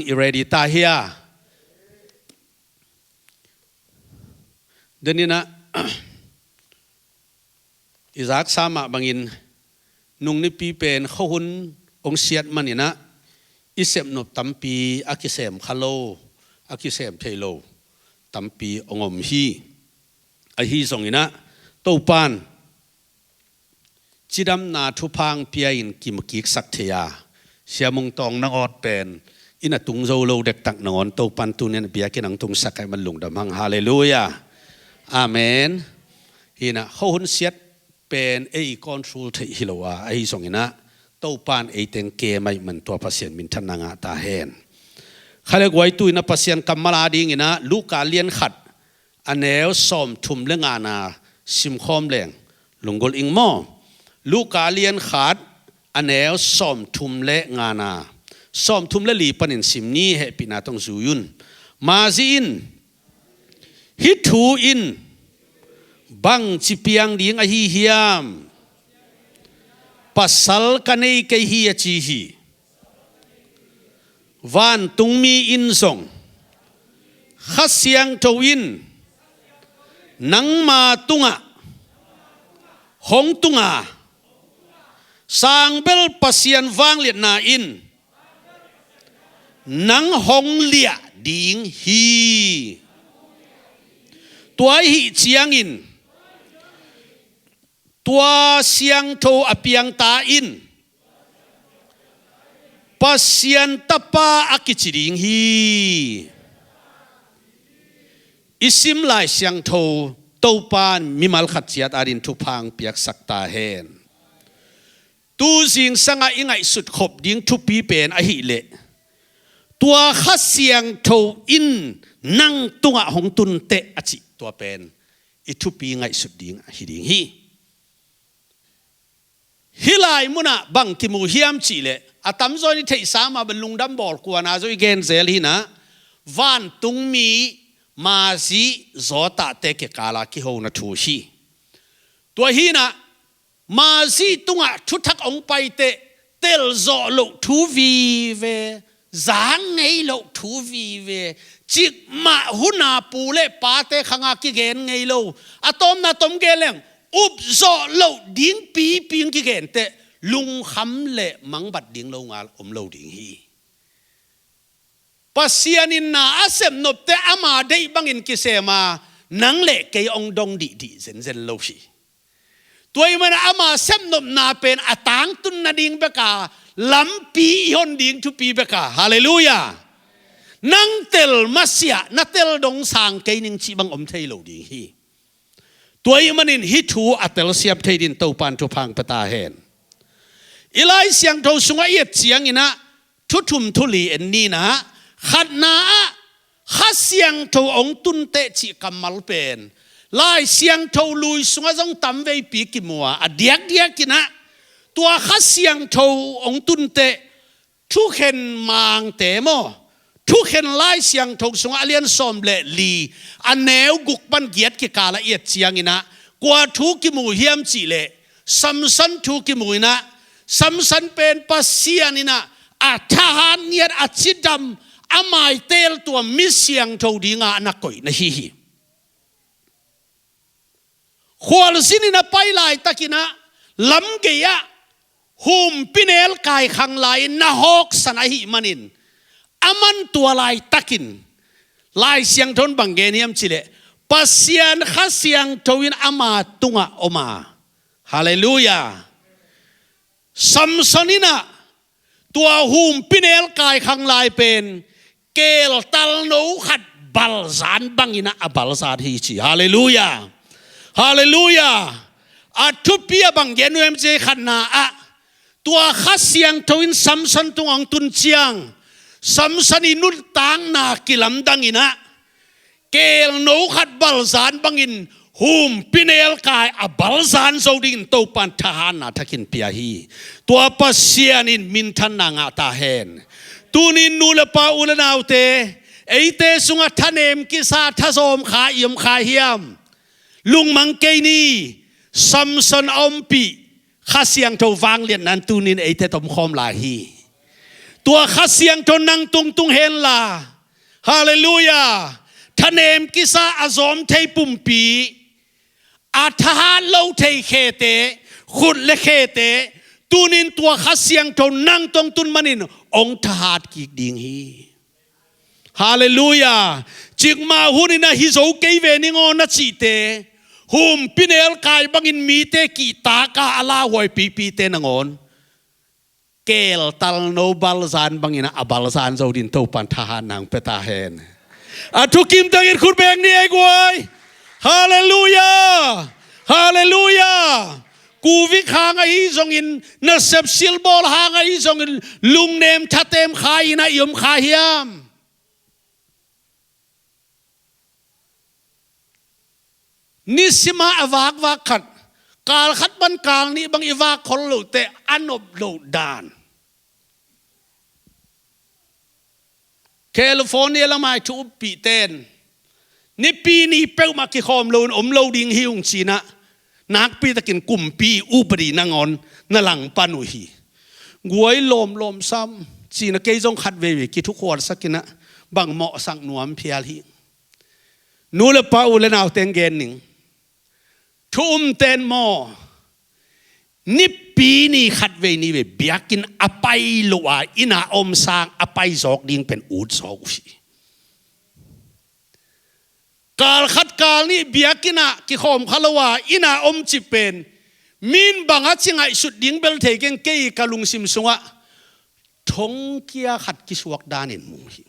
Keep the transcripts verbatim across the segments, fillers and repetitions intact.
I ready ta hia? Deninah i zaksa mah bangin nung nipi pen khuahun hong siat maninah i sepnop tampi a kisem kha lo, a kisem thei lo tampi hong om hi. Ahi zonginah Topan cidamna thupha hong pia-in kimu kiksak thei a, Sia Mung Tawng Nang Awt pen i na tung zo lo dektak nangawn Topan tunin a biakinn hong tungsak ahih man lungdam hang. Halleluia. Amen. Hinah khuahun siat pen ei i control theih hi lo a, ahi zonginah Topan ei teng kem ahih man tua Pasian minthanna ngah ta hen. Khalek guaitu inah Pasian kammal a dinginah Luka lian khat a neu sawmthum le ngana simkhawm leng lunggulh ing maw? Luka lian khat a neu sawmthum le ngana, sawmthum le li panin sim ni, hehpihna tawh zui un. Mazi in, hih thu in bangci piang ding ahi hiam? Pasal ka nei kei hi, a ci hi. Vantungmi in zong, Kha Siangtho in nangma tungah hong tunga, sangbel Pasian vangliatna in nang hong liah ding hi. Tua ahih ciangin tua siangtho a piangta in Pasian Tapa a kici ding hi. I sim Lai Siangtho Topan mimal khat ciat adin thupha hong piaksak ta hen. Tu zingsangah i ngaihsut khop ding thupi pen ahih leh tua Kha Siangtho in nang tungah hong tun teh a cih tua pen i thupi ngaihsut ding ahi ding hi. Hih lai munah bang kimu hiam cihleh a tamzaw in i theihsa mah bang lungdam bawl kuana zaw i gen zel hinah vantungmi mazi zawtahte kikala kihona thu hi. Tua hinah mazi tungah thuthak hong paiteh telzawh loh thu vive, zang ngei loh thu vive, cikmah huna pu le pate khanga kigen ngei lo, a tawmna tom gen leng upzawh loh ding pipi hong kigenteh lungkham le mangbat ding lo ngal om lo ding hi. Pasian in na a sepnopte ama deih bangin kisema, nang le kei hong dong dihdih zenzen lo hi. Tua ahih manin ama sepnopna pen a tangtun nading beka lampi i hon ding thupi beka. Halleluia. Nang tel masiah na tel dong sang kei ning cih bang om thei lo ding hi. Tua ahih manin hih thu a telsiam thei din Topan thupha hong pia ta hen. I Lai Siangtho sungah i et cianginah thu thum thu li en ninah, khatna ah Kha Siangtho hong tun teh cih kammal pen Lai Siangtho lui sungah zong tamveipi kimu a, a diakdiakinah tua Kha Siangtho hong tun teh thukhen mangte maw, thukhen Lai Siangtho sungah a lian sawm le li, a neu guk pan giat kikalah i et cianginah kua thu kimu hiam cihleh Samson thu kimu inah, Samson pen Pasian inah a thahat ngiat a cidam a maiteel tua mi siangtho dinga a na koihna hi hi. Khualzin in a pai laitakinah lamgei-ah humpinelkai khang lai-in na hawksan ahih manin aman tua laitakin Lai Siangtho in bang gen hiam cihleh Pasian Kha Siangtho in ama tungah om a. Halleluia. Samson inah tua humpinelkai khang lai pen keeltalno khat balzan banginah a balzan hi ci. Halleluia. Halleluia. A thupi a bang gen uh hiam cih khatna ah tua Kha Siangtho in Samson tungah hong tun ciang Samson i nuntakna kilamdanginah keelno khat balzan bangin humpinelkai a balzan zo dingin Topan thahatna thakin pia hi. Tua Pasian in minthanna ngah ta hen. Tunin nu le pa u le naute, eite sungah thanem kisa thazawm kha i om kha hiam? Lungmang kei ni. Samson a ompih Kha Siangtho vangliatna in tunin eite tomkhawm lai hi. Tua Kha Siangtho nang tungtung henla, halleluiah, thanem kisa a zawm thei pumpi, a thahat lo thei khete, khut le khete, tunin tua Kha Siangtho nang tungtun manin hong thahat kik ding hi. Halleluiah. Cikmah hunin a hi zo kei ve ning aw na cihte, humpinelkai bangin mite kihtaka a lauhuai pipite nangawn, keltalno balzan bangin a balzan zo din Topan thahat nang pia ta hen. A thukim tangin khut beng ni ei guai. Halleluiah. Halleluiah. Covid hang ahi zongin, nasep silbawl hang ahi zongin, lungnem thatem kha in a i om kha hiam? Nisima a vakvak khat, kal khat pan kal nih bang i vak khol lote a nop loh dan. California lamah i thu uppihten, Nipi ni peuhmah kikhawm loin om lo ding hi ung cinah, nakpitakin kumpi upadi nangawn na langpan uh hi. Guai lawmlawm sam cinah kei zong khat veivei kithukhualsakinah bang mawhsak nuam phial hi. Nu le pa u le nauteng gen ning. Thu umten maw, nipi ni khat vei ni vei biakinn a pai lo a inn a om sang a pai zawk ding pen ut zawk uh hi. Kal khat kal nih biakinn ah kikhawm kha lo a inn a om cih pen min bang a ci ngaihsut ding bel thei keng, kei ka lungsim sungah thongkia khat kisuak danin mu hi.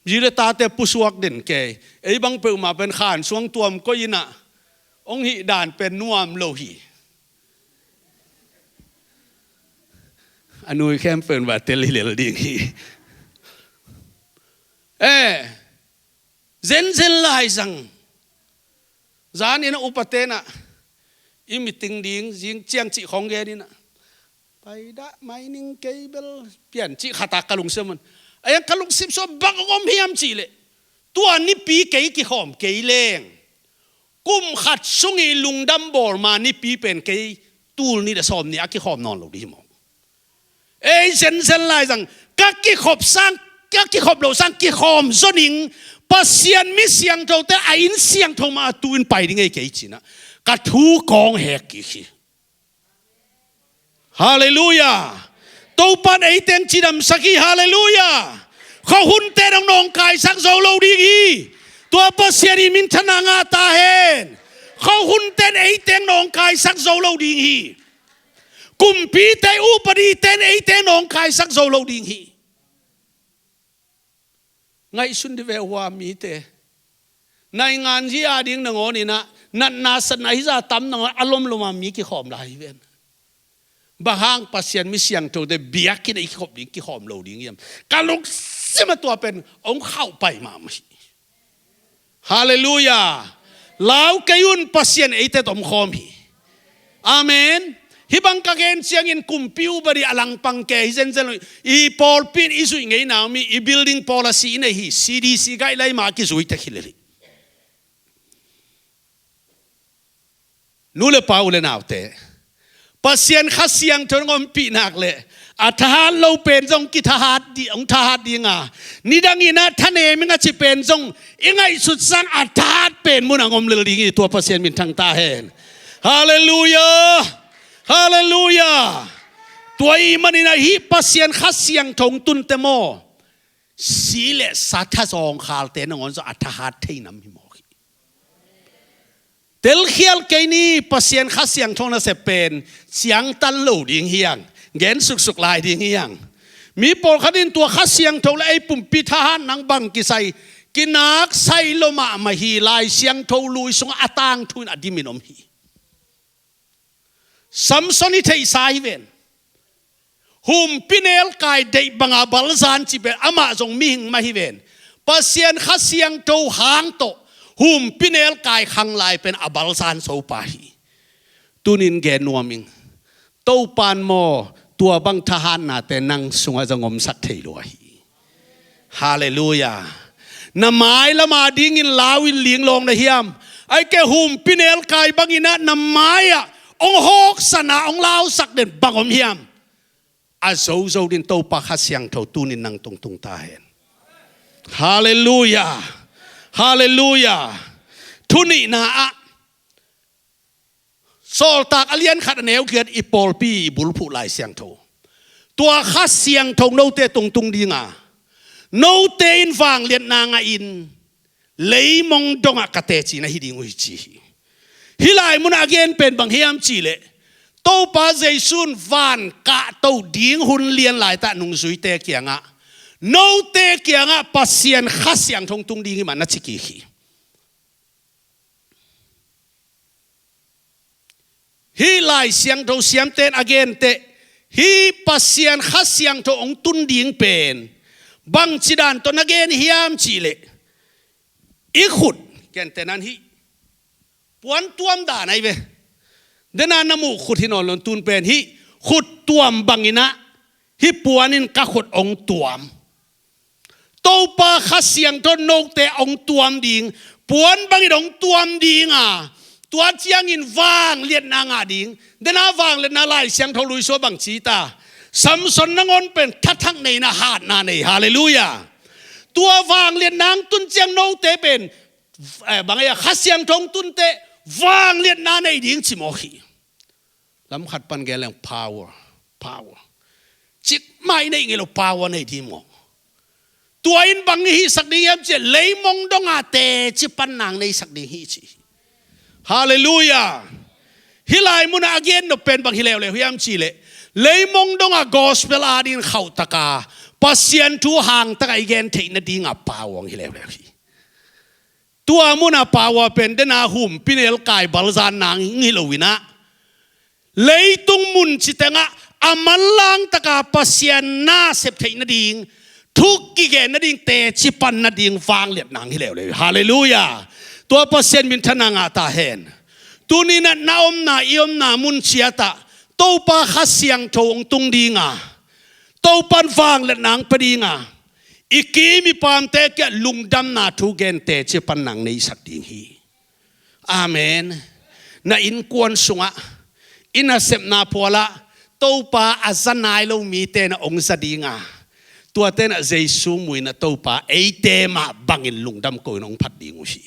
Zi le tate pusuak den kei. Ei bang peuhmah pen khan suang tuam koih inah hong hih dan pen nuam lo hi. A nui khempeuh in va tel hi lel ding hi. Eh, zenzen lai zang. Zan inah upa tenah i meeting ding zing ciang cih khong gen inah, pai dah mai ning, kei bel pian cih khatah ka lungsim un. A iang ka lungsim sua bang hong om hiam cih leh, tua nipi kei kikhawm kei leng, kum khat sung i lungdam bawl ma nipi pen kei tul nih le sawm nih a kikhawm nawn lo ding hi maw? Ei zenzen lai zang, ka kikhop sang, ka kikhop lo sang kikhawm zaw ning, Pasian mi siangthote a inn siangtho mah a tu in pai ding ei kei cinah ka thu kawng hek kik hi. Halleluiah. Topan eiteng cidamsak hi. Halleluiah. Khuahunte dong nawngkaisak zo lo ding hi. Tua Pasian i minthanna ngah ta hen. Khuahunten eiteng nawngkaisak zo lo ding hi. Kumpite upaditen eite nawngkaisak zo lo ding hi. Ngaihsun di ve hua mite. Naingan hi a ding nangawn inah natna satna hi za tam nangawn a lomlom a mi kikhawm lai hi ven. Bang hang Pasian mi siangthote biakinn a i kikhop ding kikhawm lo ding hiam? Ka lungsim a tua pen hong khauh pai mahmah hi. Halleluiah. Lau kei un, Pasian eite tomkhawm hi. Amen. Hih bang ka gen ciangin kumpi upadi a langpang ke hi zenzen lo. I pawlpi in i zuih ngei Naomi, i building pawl a si i nei hi, C D C guideline mah a kizui tek hi lel hi. Nu le pa u le naute, Pasian Kha Siangtho hong ompih nak leh a thahat lo pen zong kithahat di, hong thahat ding a, nidang inah thanem ing a ci pen zong i ngaihsut sang a thahat pen mun a hong om lel ding hi. Tua Pasian minthang ta hen. Halleluiah. Halleluiah. Tua i manin a hih Pasian Kha Siangtho hong tunte maw, si le sa thazawng khalte nangawn zong a thahat thei nam hi maw hi. Telkhial kei ni, Pasian Kha Siangtho nasep pen ciangtan lo ding hiang, gen suksuk lai ding hiang. Mi pawlkhat in tua Kha Siangtho le ei pumpi thahat nang bang kisai, kinaksai lo mahmah hi. Lai Siangtho lui sungah a tangthu in a dimin om hi. Samson i theihsa hi ven. Humpinelkai deih banga balzan cih pen amah zong mihing mah hi ven. Pasian Kha Siangtho hang tawh humpinelkai khang lai pen a balzan sopa hi. Tunin gen nuam ing. Topan maw, tua bang thahatnate nang sungah zong omsak thei lua hi. Halleluiah. Na mai lama dingin lau in linglawng na hiam? Ai ke humpinelkai banginah na mai-ah hong hawksan a hong lausak den bang om hiam? a zozo ding Topa Kha Siangtho tunin nang tungtung ta hen. Halleluia. Halleluia. Thu nihna ah Sawltak a lian khat a neu giat i pawlpi i bulphuh Lai Siangtho. Tua Kha Siangtho note tungtung dinga, note in vangliatna ngah in leimong dongah ka teci na hi ding uh hi ci hi. Hih lai munah a gen pen bang hiam cihleh, Topa Jesu in van kahto ding hun lian laitah nungzuite kiangah, note kiangah Pasian Kha Siangtho tung ding hi mah na ci kik hi. Hih Lai Siangtho siamten a genteh, hih Pasian Kha Siangtho hong tun ding pen bangci dan tawh na gen hiam cihleh, i khut, gentehnan hih puan tuam dan ahi ve. Dena na muh khut hi nawn lo, tun pen hih khut tuam banginah hih puan in ka khut hong tuam. Topa Kha Siangtho note hong tuam ding, puan bangin hong tuam dinga, tua ciangin vangliatna ngah ding. Dena vangliatna Lai Siangtho luisua bangci ta, Samson nangawn pen thathak neina hatna nei. Halleluia. Tua vangliatna hong tun ciang note pen, eh, bang ei a Kha Siangtho hong tunteh vangliatna nei ding ci mawk hi. Lam khat pan gen leng power, power. Cikmah i neih ngei lo power nei ding maw. Tua in bang i hihsak ding hiam cihleh, leimong donga teci pan nang neisak ding hi ci. Halleluia. Hih lai munah a gen nop pen bang hi leuleu hiam cihleh, leimong donga gospel adingin khauhtaka, Pasian thu hangtaka i gen theih nadinga power hi leuleu hi. Tua muna power pen dena humpinelkai balzan nang hi loinah, leitung mun citengah a manlangtaka Pasian na sep theih nading, thu kigen nading, teci pan nading vangliat nang hi leuleu. Halleluia. Tua Pasian minthanna ngah ta hen. Tuninah na omna, i omna mun ciatah Topa Kha Siangtho hong tung dinga, Topan vangliat nang pia dinga, i kim i pamte kiah lungdamna thu gen teci pan nang neisak ding hi. Amen. Na innkuan sungah, i nasepna phualah Topa a za nai lo mite na hong za dinga, tuate na Jesu muina Topa eite mah bangin lungdam ko in hong phat ding uh hi.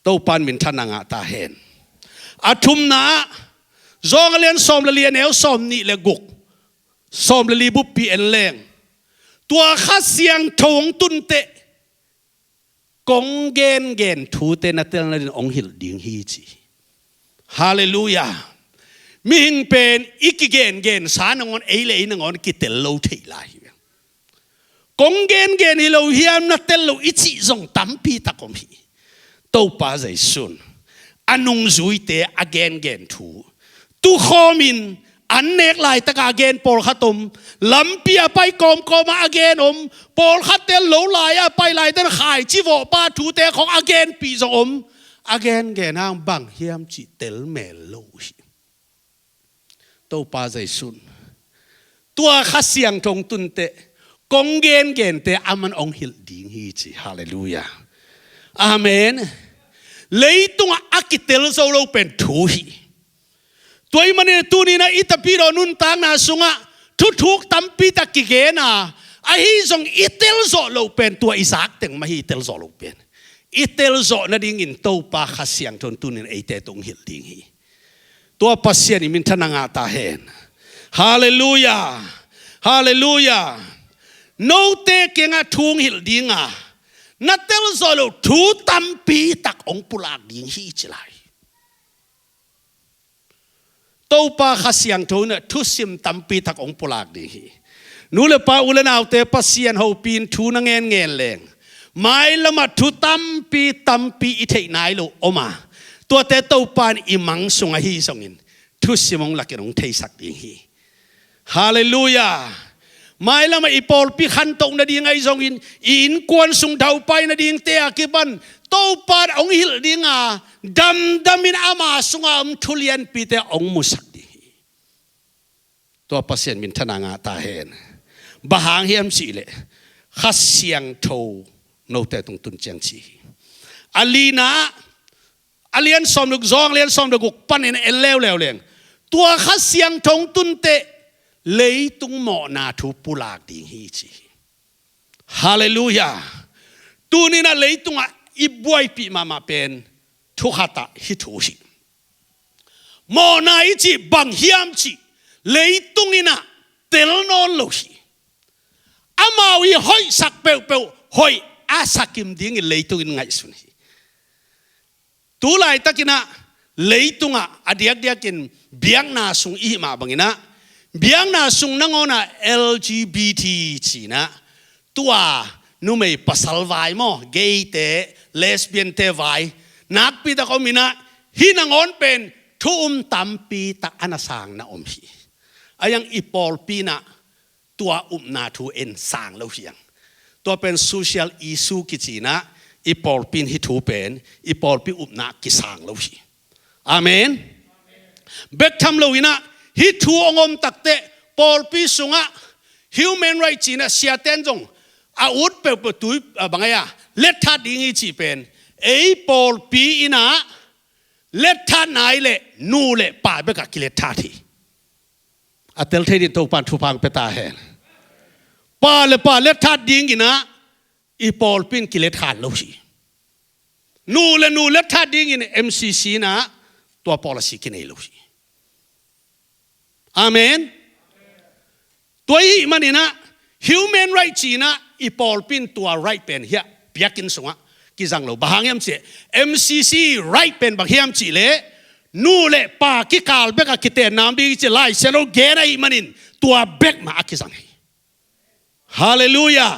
Topan minthanna ngah ta hen. A thumna ah, Zawng a lian sawm le li a neu sawm nih le guk, sawm le li buppi en leng, tua Kha Siangtho hong tunteh kong gengen thute na tel nadin hong hilh ding hi ci. Halleluia. Mihing pen i kigengensa nangawn, ei le ei nangawn kitel lo thei lai hi. Kong gengen hi lo hiam, na tel lo i cih zong tampi tak om hi. Topa Jesu in a nungzuite a gengen thu tukhawmin, an nek laitaka a gen pawlkhat om, lampi a pai kawmkawma a gen om, pawlkhatte lo lai-a pai laiten khaici vawhpa thute khawng a genpih zong om. A gengen hang bang hiam cih tel mel lo uh hi. Topa Jesu in tua Kha Siangtho hong tunteh kong gengente aman hong hilh ding hi ci. Halleluia. Amen. Leitungah a kitel zo lo pen thu hi. Tua ahih manin tuninah i Tapidaw nuntakna sungah thuthuk tampi tak kigena, ahi zong i telzawh loh pen tua i zak teng mah hi. I telzawh loh pen, i telzawh nadingin Topa Kha Siangtho in tunin eite tung hilh ding hi. Tua Pasian i minthanna ngah ta hen. Halleluia. Halleluia. Note kiangah thu hong hilh dinga, na telzawh loh thu tampi tak hong pulak ding hi ci lai. Topa Kha Siangtho in ah thusim tampi tak hong pulak ding hi. Nu le pa, u le naute, Pasian hopih in thu na ngenngen leng, mailamah thu tampi tampi i theih nai lo om a, tuate Topa in i mang sung ahi zongin thusim hong lakin hong theisak ding hi. Halleluia. Mailamah i pawlpi khantoh nading ahi zongin, i innkuan sung daupai nadingte a kipan Topa in hong hilh dinga, damdamin ama sunga om thu lianpite hong musak ding hi. Tua Pasian minthanna ngah ta hen. Bang hang hiam cihleh, Kha Siangtho note tung tun ciang ci hi. A lina, a lian sawm le guk, Zawng a lian sawm le guk panin en leuleu leng, tua Kha Siangtho hong tunteh leitung mawhna thu pulak ding hi ci hi. Halleluiah. Tuninah leitungah i buaipih mahmah pen thukhatah hi thu hi. Mawhna i cih bang hiam cih leitung inah tel nawn lo hi. Amau i hoihsak peuhpeuh hoih a sakim dingin leitung in ngaihsun hi. Tu laitakinah leitungah a diakdiakin biakna sung i hih mah banginah biakna sung nangawnah L G B T cinah tua numei pasal vai maw, gay-te, lesbian-te vai nakpitak om inah hih nangawn pen thu um tampitak a na sang na om hi. A iang i pawlpi inah tua upna thu en sang lo hiang. Tua pen social issue kicinah i pawlpi in hih thu pen i pawlpi upna kisang lo hi. Amen. Bek tham lo inah hih thu hong om takteh pawlpi sungah human right cinah siaten zong a ut peuhpeuh tui a bang ei a letthat ding i cih pen ei pawlpi inah letthat nai leh nu le pa bekah kiletthat hi. A tel thei din Topan thupha hong pia ta hen. Pa le pa letthat dinginah i pawlpi in kiletthat lo hi. Nu le nu letthat dingin M C C inah tua policy kinei lo hi. Amen. Tua i hih maninah human right cinah i pawlpi in tua right pen hiah biakinn sungah kizang lo. Bang hang hiam cih M C C right pen bang hiam cih leh nu le pa kikal bekah kitenna om ding i ci Lai Siangtho gen ahih manin tua bek mah a kizang hi. Halleluiah.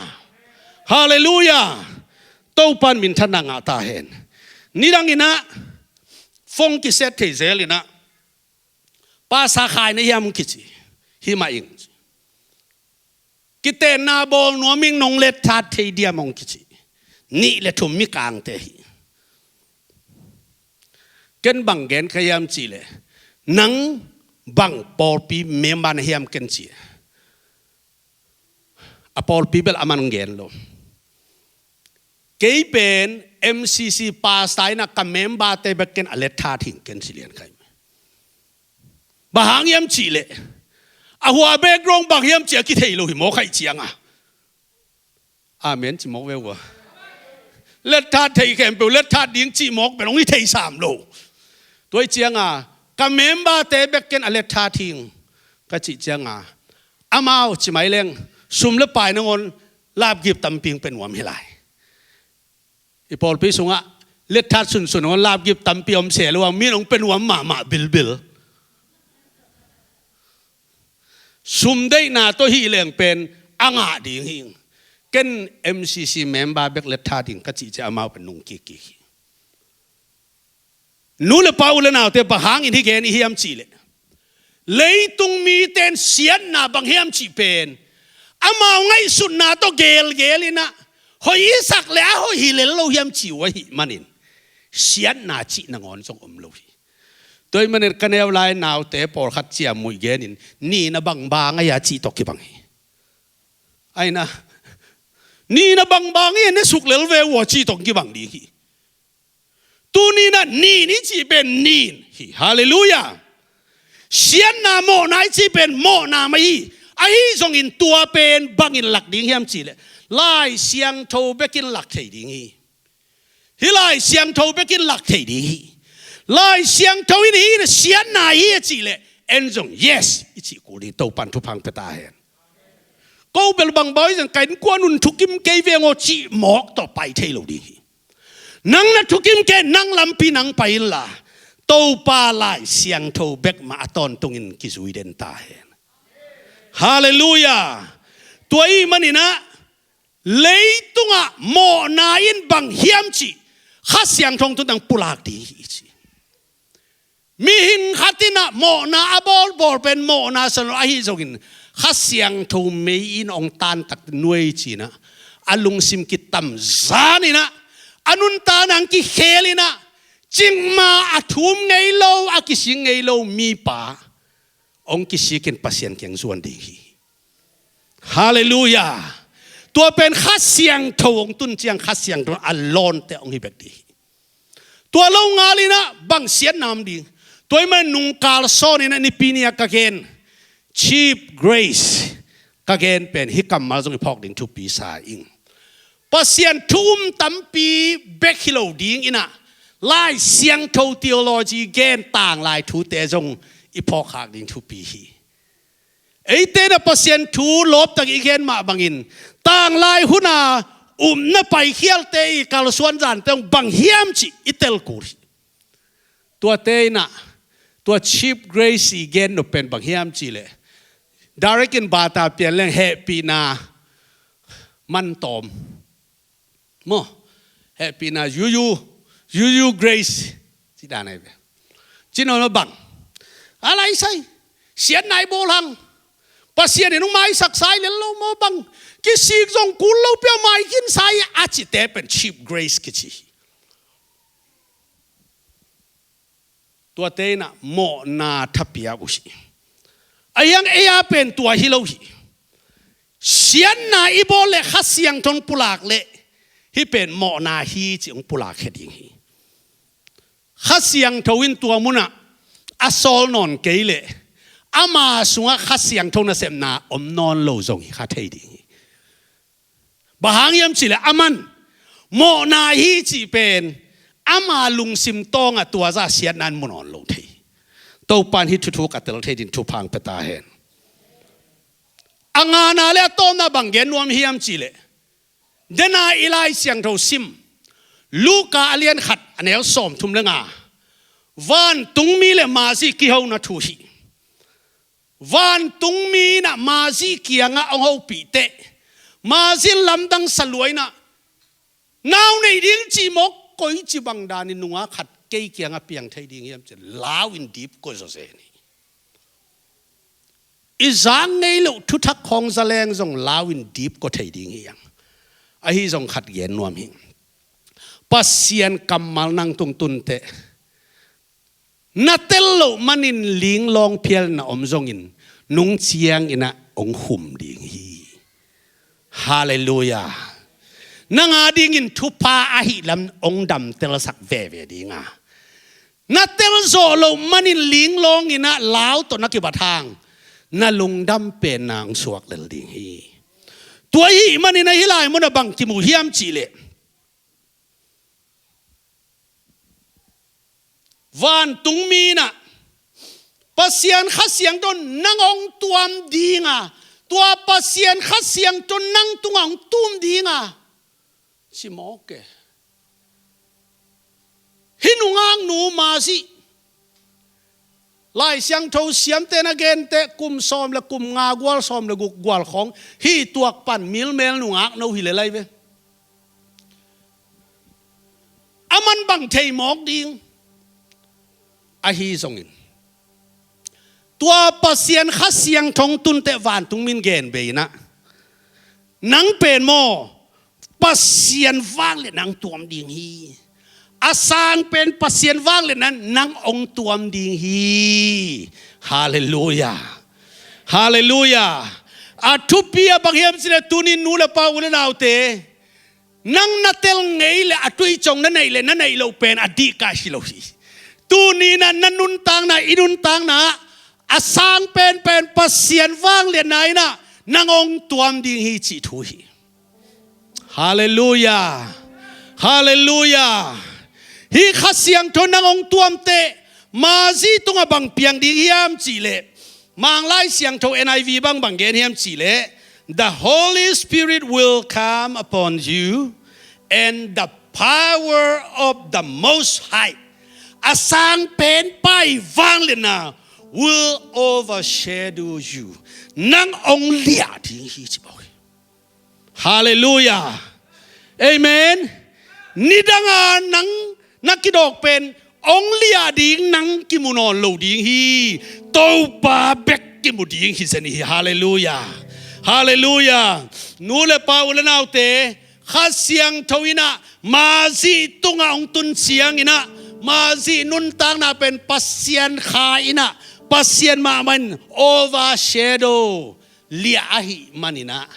Halleluiah. Topan minthanna ngah ta hen. Nidanginah phone kiset thei zelinah pasa khai na hiam kici hi mah ing. Kitenna bawl nuam ing, nong letthat thei diam hong kici. Nih le thum mikangte hi. Ken bang gen ka hiam cih leh nang bang pawlpi member na hiam ken ci. A pawlpi bel a man gen lo. Kei pen M C C pastor inah ka member-te bek ken a letthat hing ken ci lian kai. Bang hang hiam cih leh a hua background bang hiam cih a kithei lo hi mawk ahih cianga. Amen ci mawk ve ua. Letthat thei khempeuh letthat ding cih mawk pen hong hi thei sam lo. Tua ahih cianga ka member-te bek ken a letthat hing ka cih cianga amau ci mai leng sum le pai nangawn lapgip tampi hong pia nuam hi lai. I pawlpi sungah letthat sunsun nangawn lapgip tampi om se lo a mi in hong pia nuam mahmah bilbil. Sum deihna tawh hih leng pen a ngah ding hi. Ken M C C member bek letthat ding ka cih ciah amau pen nung kikkik hi. Nu le pa u le naute bang hangin hih gen i hiam cih leh leitung mite in siatna bang hiam cih pen amau ngaihsutna tawh gelgel inah hoih i sak leh a hoih hi lel lo hiam cih uh ahih manin siatna cih nangawn zong om lo hi. Tua ahih manin ka neu lai naute pawlkhat ciamnuih genin ni na bang bang ahi a cih tawh kibang hi. Aina ni na bang bang ahi a ne suk lel ve uh a cih tawh kibang ding hi. Tuni na ni ni cih pen ni hi. Halleluiah. Siatna mawhna i cih pen mawhna mah hi. Ahi zongin tua pen bangin lak ding hiam cih leh Lai Siangtho bekin lak thei ding hi. Hih Lai Siangtho bekin lak thei ding hi. Lai Siangtho in hih na siatna hi a cih leh en zong yes i cih kul ding. Topan thupha hong pia ta hen. Ko bel bang bawi zong ka innkuan un thukim kei veng aw cih mawk tawh pai thei lo ding hi. Nang na thukim kei, nang lampi nang pai inla Topa Lai Siangtho bek mah a tawntungin kizui den ta hen. Halleluiah. Tua ahih maninah leitungah mawhna in bang hiam cih Kha Siangtho hong tun tang pulak ding hi i ci. Mihing khat inah mawhna a bawlbawl pen mawhna sa lo ahi zongin Kha Siangtho mei in hong tantak nuai cinah a lungsim kitamzan inah a nuntakna hong kikhel inah cikmah a thum ngei lo a kisik ngei lo mipa hong kisikin Pasian kiang zuan ding hi. Halleluiah. Tua pen Kha Siangtho hong tun ciang Kha Siangtho a lawnte hong hi bek ding hi. Tua lo ngalinah bang siatna om ding. Tua ahih manin nungkal sawninah nipi ni a ka gen Cheap grace ka gen pen hih kammal zong i phawk ding thupi sa ing. Pasian thu um tampi bek hi lo ding in ah, Lai Siangtho theology gen tanglai thute zong i phawk khak ding thupi hi. Eite in ah Pasian thu lawptak i gen mah bangin, tanglai hun a upna paikhialte i kalsuan zante hong bang hiam cih i tel kul hi. Tuate in ah, tua cheap grace i gen nop pen bang hiam cih leh, direct in bata pian leng hehpihna man tawm. Maw, hehpihna yuyu, yuyu grace. Ci dan ahi ve. Ci nawn lo bang. A lai sai. Siatna i bawl hang. Pasian in hong maisak sa hi lel lo maw bang. Kisik zong kul lo pia mai kin sa hi a cihte pen cheap grace kici hi. Tuate in ah mawhna thapiak uh hi. A hiang ei a pen tua hi lo hi. Siatna i bawl leh Kha Siangtho hong pulak leh hih pen mawhna hi cih hong pulak khia ding hi. Kha Siangtho in tua munah a sawl nawn kei leh ama sungah Kha Siangtho nasepna om nawn lo zong hi kha thei ding hi. Bang hang hiam cih leh aman mawhna hi cih pen ama lungsim tawngah tua zah siatna in mu nawn lo thei. Topa'n hih thuthuk a tel thei ding thupha hong pia ta hen. A ngana leh a tawpna bang gen nuam hiam cih leh, dena i Lai Siangtho sim, Luka a lian khat a neu sawmthum leh nga, vantungmi leh mazih kihona thu hi. Vantungmi in ah mazih kiangah hong hopih teh, mazih in lamdang sa lua in ah, nau nei ding cih mawk, koici bang danin nungak khat kei kiangah piang thei ding hiam cih lau in dip kua zawzen hi. I zak ngei loh thuthak khawng zaleng zong lau in dip kua thei ding hi hang. Ahi zong khat gen nuam hi. Pasian kammal nang tung tun teh, na tel loh manin linglawng phialna om zongin nung ciangin ah hong khum ding hi. Halleluiah. Nang a dingin thupha ahih lam hong damtelsak veve ding a, na tel zawh loh manin linglawng in ah lau tawh na kibat hang, na lungdam penna hong suak lel ding hi. Tua ahih manin ah hih lai munah bang kimu hiam cih leh, vantungmi in ah Pasian Kha Siangtho in nang hong tuam ding a, tua Pasian Kha Siangtho in nang tungah hong tum ding a, ci mawk e. Hih nungaknu mazih, Lai Siangtho siamte na gente kum sawm leh kum nga, gual sawm leh guk gual khawng, hih tuak pan milmel nungakno hi lel lai ve. Aman bang thei mawk ding. Ahi zongin, tua Pasian Kha Siangtho hong tun teh vantungmi in gen bei in ah, nang pen maw, Pasian vangliatna hong tuam ding hi. A sang pen Pasian vangliatna in nang hong tuam ding hi. Halleluiah. Halleluiah. A thupi a bang hiam cih leh tuni-in nu leh pa, u leh naute, nang na tel ngei leh a tuicong na neih leh na neih loh pen a dihkah hi lo hi. Tuni-in ah na nuntakna, i nuntakna ah a sang penpen Pasian vangliatna in ah nang hong tuam ding hi cih thu hi. Halleluiah. Halleluiah. Hih Kha Siangtho in nang hong tuam teh, mazih tungah bang piang ding hiam cih leh, Mang Lai Siangtho N I V bang bang gen hiam cih leh, "The Holy Spirit will come upon you, and the power of the Most High," a sang penpa' vangliatna, "will overshadow you." Nang hong liah ding hi ci bawk hi. Halleluiah. Amen. Nidang a nang na kidawk pen hong liah ding nang kimu nawn lo ding hi. Topa bek kimu ding hi zen hi. Halleluiah. Halleluiah. Nu leh pa, u leh naute, Kha Siangtho in ah mazih tungah hong tun ciangin ah, mazih nuntakna pen Pasian Kha in ah, Pasian mahmah in overshadow, liah ahih manin ah,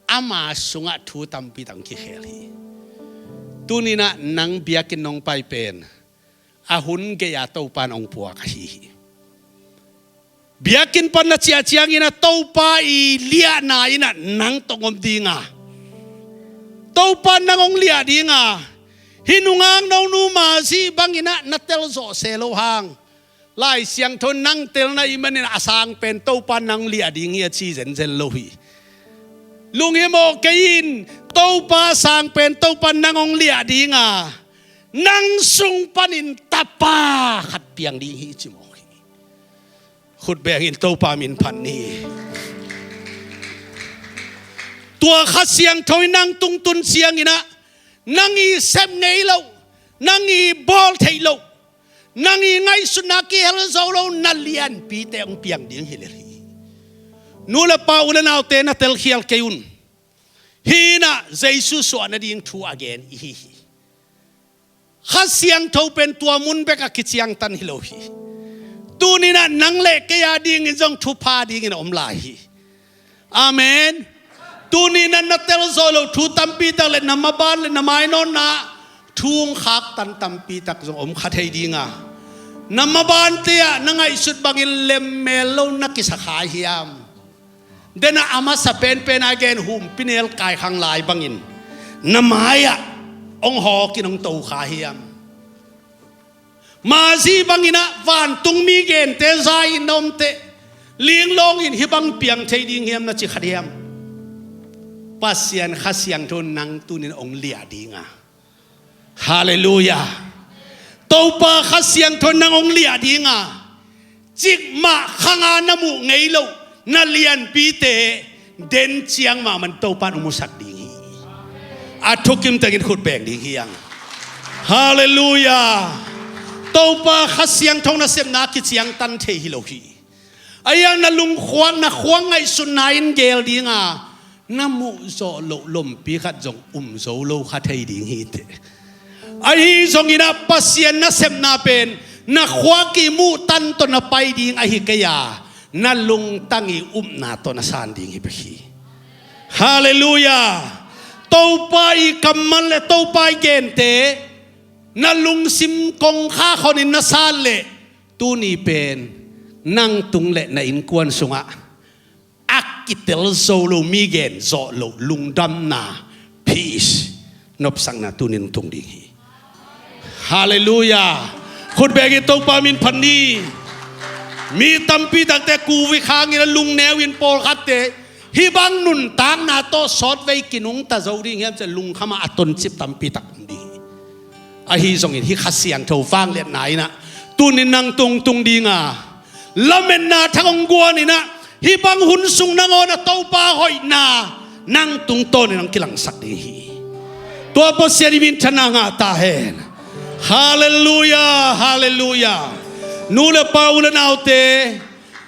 ama sungah thu tampi tak hong kikhel hi. Tuni-in ah nang biakinn hong pai pen a hun gei-a Topa in hong puak ahi hi. Biakinn pan na ciah ciangin ah Topa i liahna in ah nang tawh om ding a, Topa nang hong liah ding a, hih nungak nonu Mazi bangin ah na telzawh se lo hang, Lai Siangtho in nang telna ahih manin a sang pen Topa nang liah ding hi a ci zenzen lo hi. Lunghimawh kei in, Topa sang pen Topa nang hong liah ding a, nang sung panin tapa khat piang ding hi ci mawk hi. Khut bengin Topa min phat ni. Tua Kha Siangtho in nang tung tun ciangin ah, nang i sep ngei loh, nang i bawl theih loh, nang i ngaihsutna kihel zo lo na lianpite hong piang ding hi lel hi. Nu le pa, u le naute, na telkhial kei un. Hih in ah Jesu suah nading thu a gen i hi hi. Kha Siangtho pen tua mun bek a kiciangtan hi lo hi. Tuni in ah nang le kei a dingin zong thupha dingin a om lai hi. Amen. Tuni in ah na telzawh loh thu tampi tak le na maban le na mainawtna thu hong khaktan tampi tak zong om kha thei ding a, na mabante ah na ngaihsut bangin lemmel lo na kisa kha hiam? Den ah a masa penpen a gen, humpinel kaikhang lai bangin na mai-ah hong hawkin hong to kha hiam? Mazi bangin ah vantungmi gente za-in na om teh, linglawngin hih bang piang thei ding hiam na ci kha diam? Pasian Kha Siangtho in nang tuni in hong liah ding a. Halleluiah. Topa Kha Siangtho in nang hong liah ding a, cikmah khang a na muh ngei loh na lianpite den ciang mahmah in Topa in hong musak ding hi. A thukim tengin khut beng ding hi hang. Halleluiah. Topa Kha Siangtho nasepna kiciangtan thei hi lo hi. Ahi hang na lungkhuak, na khuak ngaihsutna in gel ding a, na muhzawh loh lompi khat zong um zo lo kha thei ding hi teh. Ahi zongin ah Pasian nasepna pen na khuak i muhtan tawh na pai ding ahi kei a, na lungtang i upna tawh na san ding hi bek hi. Halleluiah. Topa i kammal le Topa i gente na lungsim kongkhak honin na san leh, tuni pen nang tung le na innkuan sungah a kitel zo lo, mi gen zawh loh lungdamna, peace, nopsakna tuni in tung ding hi. Halleluiah. Khut bengin Topa min phat ni. Mi tampi takte Covid hangin a lungneu in, pawlkhatte hih bang nuntakna tawh sawtvei kinungta zo ding hiam ci-a lungkham a a toncip tampi tak om ding hi. Ahi zongin hih Kha Siangtho vangliatna in ah tuni in nang tung tung ding a, lametna thak hong guan in ah, hih bang hun sung nangawn a Topa hoihna nang tungtawnin hong kilangsak ding hi. Tua Pasian i minthanna ngah ta hen. Halleluiah, halleluiah. Nu le pa, u le naute,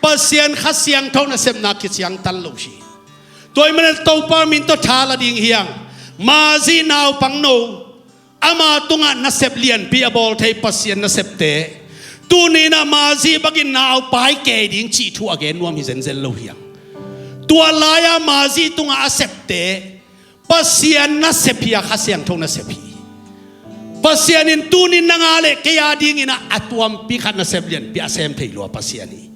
Pasian Kha Siangtho nasepna kiciangtan lo hi. Tua ahih manin Topa min tawh tha la ding hi hang. Mazi naupangno, ama tungah nasep lianpi a bawl thei Pasian nasepte, tuni in ah Mazi bangin naupai kei ding cih thu a gen nuam hi zenzen lo hi hang. Tua lai-a Mazi tungah a septe Pasian nasep hi a, Kha Siangtho nasep hi. Pasian in tuni in nang a le kei a dingin ah a tuampi khat nasep lianpi a sem thei lua Pasian hi.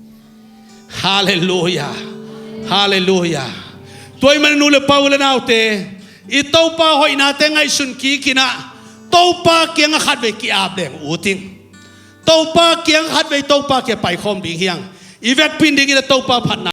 Halleluiah. Halleluiah. Tua ahih manin nu le pa, u le naute, i Topa hoihnate ngaihsun kik in ah, Topa kiangah khatvei ki-ap leng ut ing. Topa kiangah khatvei, Topa kiang paikhawm ding hi hang. I vekpi in dingin ah Topa phatna